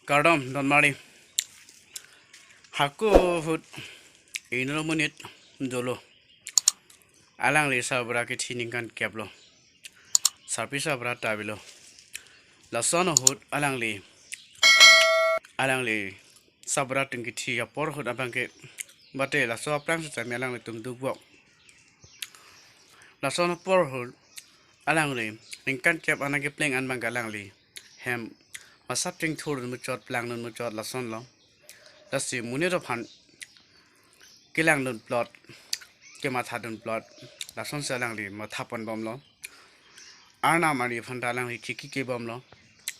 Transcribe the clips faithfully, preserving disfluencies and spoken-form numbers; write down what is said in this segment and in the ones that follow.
Kardom, donmari. Hako ahut inut monit dolo. Alangli Sabra kithi ningkan kep lo. Sarpi Sabra ta avelo. Lason ahut alangli, alangli Sabra atum kithi apor ahut abangke, mate laso aphrang sitame alanglitum dukvok. Lason apor ahut alangli ningkan kep an nangkepleng an abangke alangli hem masap chingthurdun muchot, plangdun muchot, lasonlo. Lasi monit aphan kelangdun plot, kemathadun plot, lasonsi alangli mathaponbomlo. Arnam arni aphanta alangli khiki kebomlo.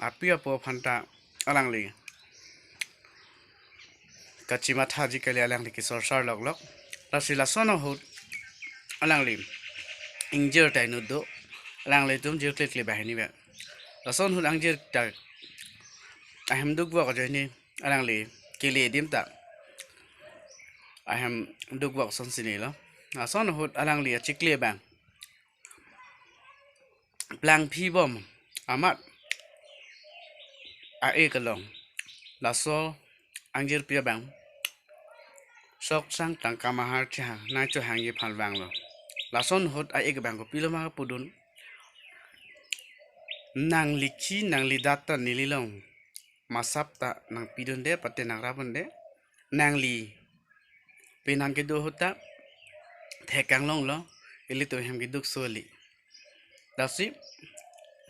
Api apo aphanta alangli kachimathaji kali, alangli kesorsar loklok. Lasi lason ahut alangli ingjir ta inut do. Alanglitum jirklikle banghini ba. Lason ahut angjir ta ahem dukvok ajoine alangli kele adim ta ahem dukvok asonsi nilo. Lason ahut alangli achikle abang plangphibom amat a-ek along laso angjirpi abang sok sang tangka mahar chehang nangchohangji aphan vanglo. Lason ahut a-ek abang kopilo ma pudun, nangli khi nangli dat ta neli along masap ta nangpidunde, pate nangrapdunde. Nangli penan kedo ahut ta thek kanglonglo, ilitum hem keduk soli. Lasi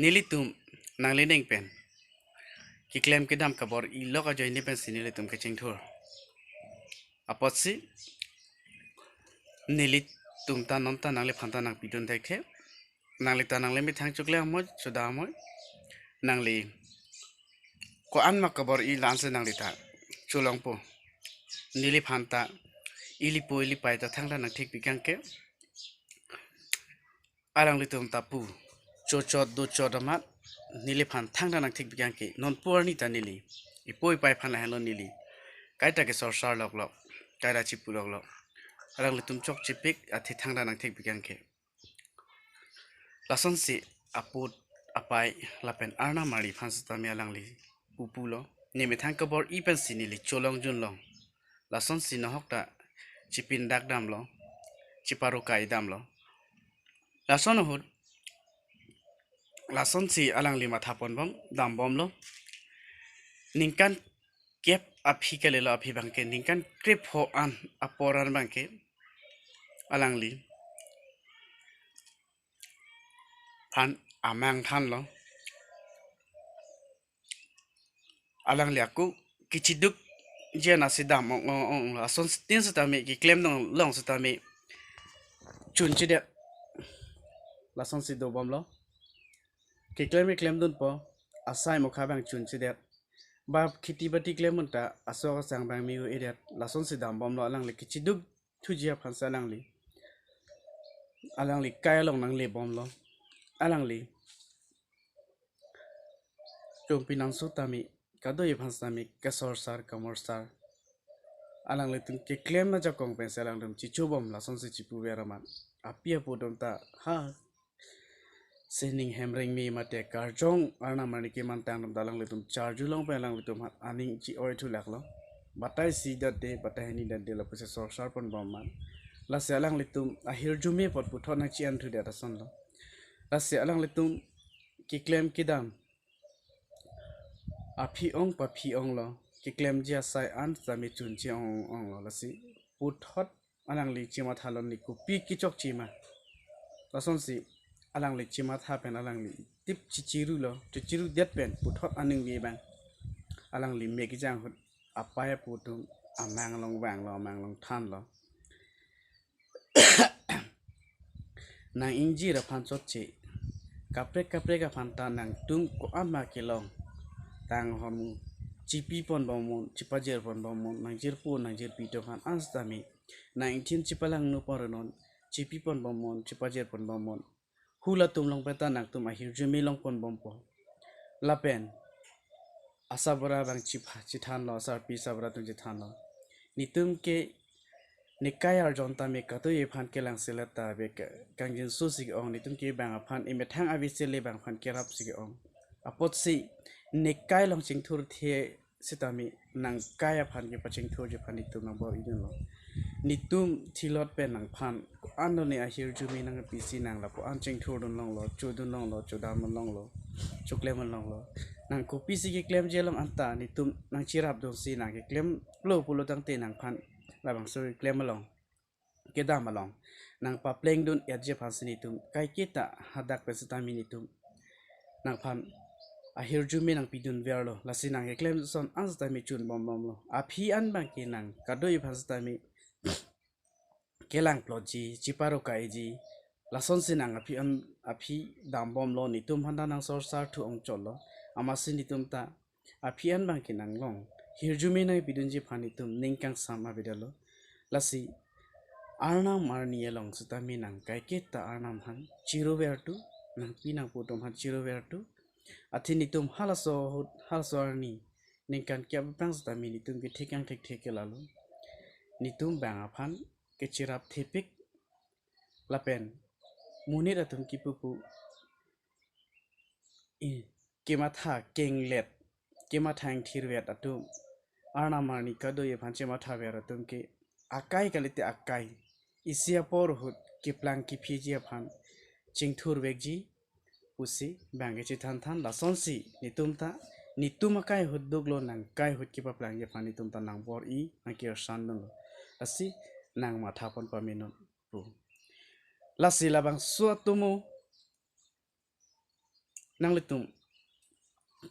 nelitum nangli ning pen keklem kedam kabor-i lok ajoine pensi nelitum kachingthur. Apotsi nelitum ta non ta nangliphan ta nangpidun thekhe, nangli ta nangli methang chokle amoi, choda amoi, nangli ko-an ma kabor-i la-ansi nangli ta cholongpo. Neliphan ta ilipo ilipei ta thangta nangthekpi kangke, alanglitum ta pu chochot dochot amat neliphan thangta nangthekpi kangke, nonpu arni ta neli ipo ipei aphan lahenlo, neli kaita kesorsar loklok, kaita chipu loklok. Alanglitum chokchepik athe thangta nangthekpi kangke. Lasonsi aput apei lapen arnam arni aphan sitame alangli pupulo, ne methang kabor-i pensi neli cholongjunlong. Lasonsi nohok ta chipindak damlo, chiparukai damlo. Lason ahut lasonsi alangli mathaponbom dambomlo. Ningkan kep aphi kalilo, aphi abangke ningkan krepho an apor an abangke alangliphan amang thanlo. Alangli ako kechidukji an asi dam ong ong ong, lasontin sitame keklem dun along sitame chunchedet. Lasonsi dobomlo. Keklem keklemdunpo, asai mokha abang chunchedet. Ba kheti bati klemdun ta asok asang abang me-o-edet. Lasonsi dambomlo, alangli kechiduk thuji aphansi alangli, alangli kai along nanglebomlo. Alangli tum pinangso tame kadoi aphan sitame kasorsar kamorsar. Alanglitum keklem ajakong pensi alangtum chichobom, lasonsi chipuver amat api apo atum ta ha sining hemreng me mate karjong arnam arni kemantang atum ta alanglitum charjulong pen alanglitum aphan aning chi-oi thulaklo. Batai isi dade, batai hini dade lapusi sorsarponbom amat. Lasi alanglitum ahirjume apot puthot nangchi-an thudet asonlo. Lasi alanglitum keklem kedam aphi ong paphi onglo, keklemji asai an sitame chunche ong onglo. Lasi puthot alangli chimathalone kopi kechokche ma. Lasonsi alangli chimatha pen alangli tip chichirulo, chichirudet pen puthot aning ve abang alangli mek kejang ahut apei apo atum amang along vanglo, amang along thanlo. Nang ingjir aphan chotche, kaprek kaprek aphan ta nangtum ko-an ma kelong, tang ahormu chipiponbom un, chipajirponbom un, nangjirpo nangjirpi atum aphan an sitame nang ingthin chipalangno pon un, chipiponbom un, chipajirponbom un. Halatum along pen ta nangtum ahirjume longponbompo. Lapen asabra abang chipha chithanlo, asarpi sabra atum chithanlo. Netum ke nekai arjon tame kadoi aphan kelangselet ta ave ke, kangjinso si ke-ong, netum ke bang aphan emethang avesele bang aphan kerap si ke-ong. Apotsi nekai along chingthurthe sitame nangkai aphan kepachingthurji aphan netum nangbor-idunlo. Netum thilot pen nangphan ko-an done ahirjume nangpisi nang lapu-an chingthurdun longlo, chodun longlo, chodam longlo, choklem longlo. Nang kopisi keklemji along anta netum nangcherapdunsi nang keklemlo pulo tangte nangphan labangso keklem along, kedam along nangpaplengdun-etji aphansi netum kaiketa hadak pen sitame netum nangphan ahirjume nangpidunverlo. Lasi nang keklem ason an sitame chunbomlonglo. Aphi an abangke nang kadoi aphan sitame kelangplotji, chiparokaiji, lasonsi nang aphi an, aphi dambomlo, netum aphan ta nang sorsar thu ongchotlo. Amatsi netum ta aphi an abangke nanglong hirjume nangpidunji aphan netum ning kangsam avedetlo. Lasi arnam arni along sitame nang kaiketa arnam aphan chiruverthu, nangpi nangpo atum aphan chiruverthu. Athe netum halaso ahut, halaso arni ningkan ke-ap aphrang sitame netum kethek angthek thek ke lalo. Netum bang aphan kecherap thepik lapen monit atum kipupu i kematha kenglet, kematha ingthirvet atum, arnam arni kadoi aphan chemathaver atum ke akai kalite akai, isi apor ahut keplang kephiji aphan chingthurvekji pusi bang kechethan than. Lasonsi netum ta netum akai ahut duklo, nangkai ahut kepaplangji aphan netum ta nangbor-i, nangkirsandunlo. Lasi nang mathapon pamenon pu. Lasi labangso atomo nanglitum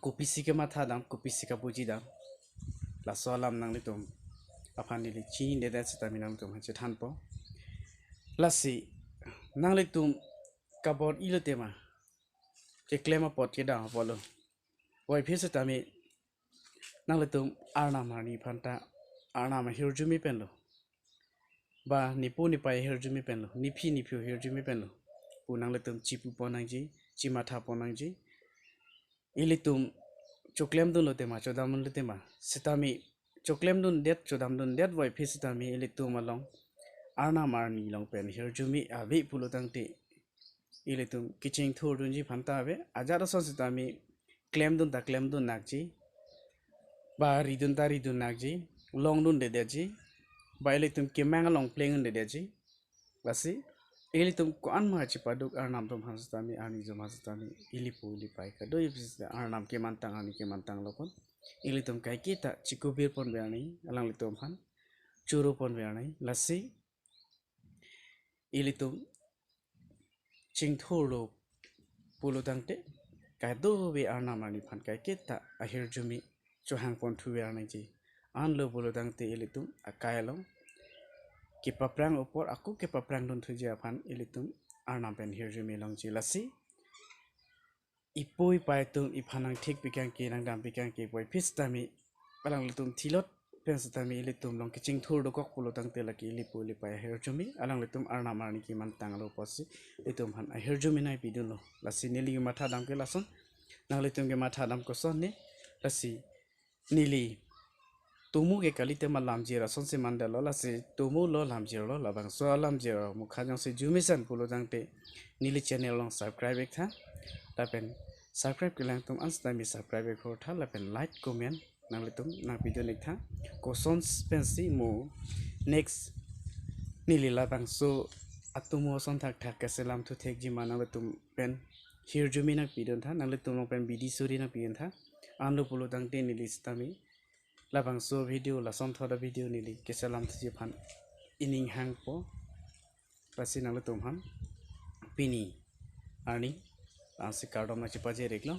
kopisi kemathadam, kopisi kabujidam, laso alam nanglitum aphan neli chininedet sitame nanglitum aphan chethanpo. Lasi nanglitum kabor-ilo tema, keklem apot kedam apotlo. Puvoiphit sitame nanglitum arnam arni aphan ta arnam ahirjume penlo, ba nepo nepai ahirjume penlo, nephi nephu ahirjume penlo pu nanglitum chipupon nangji, chimathapon nangji. Ilitum choklemdunlo tema, chodamdunlo tema sitame, choklemdundet chodamdundet puvoiphit sitame ilitum along arnam arni along pen hirjume ave pulo tangte ilitum kechingthurdunji aphan ta ave. Ajat ason sitame klemdun ta klemdun nakji, ba ridun ta ridun nakji, longdundedetji, ba ilitum kemang along plengdundedetji. Lasi ilitum ko-an ma chipaduk arnam atum aphan sitame, arni atum aphan sitame, ilipo ilipai kadoi aphi sita arnam kemantang, arni kemantang lokon. Ilitum kaiketa chikubirponver nangji, alanglitum aphan churuponver nangji. Lasi ilitum chingthurlo pulo tangte kadokave arnam arni aphan kaiketa ahirjume chohangponthuver nangji. Anlo pulo tangte ilitum akai along kepaprang apor ako kepaprangdunthuji aphan ilitum arnam pen hirjume longji. Lasi ipo ipai atum iphan nangthekpi kangke, nangdampi kangke puvoiphit sitame alanglitum thilot pen sitame ilitum along kechingthur dokok pulo tangte lake ilipo ilipai ahirjume, alanglitum arnam arni kemantanglo pusi ilitum aphan ahirjume nangpidunlo. Lasi neli kemathadam ke lason, nanglitum kemathadam kosonne? Lasi neli tomo ke kalite ma lamjir asonsi mandetlo, lasi tomo lo, lamjirlo, labangso alamjir mukha jongsi jumesen pulo tangte neli channel along subscribe iktha, lapen subscribe kelang atum an sitame subscribe ikthortha, lapen like comment nanglitum nangpidun iktha. Koson pensi mo next neli labangso atomo ason thakthak keselamthu thekji ma nanglitum pen hirjume nangpiduntha, nanglitum along pen bidi suri nangpiduntha. Anlo pulo tangte neli sitame labangso video, lasonthot avideo neli keselamthuji aphan ining hangpo. Lasi nanglitum aphan pini arni la-ansi kardom nangchipajir-iklo.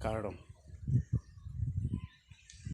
Kardom.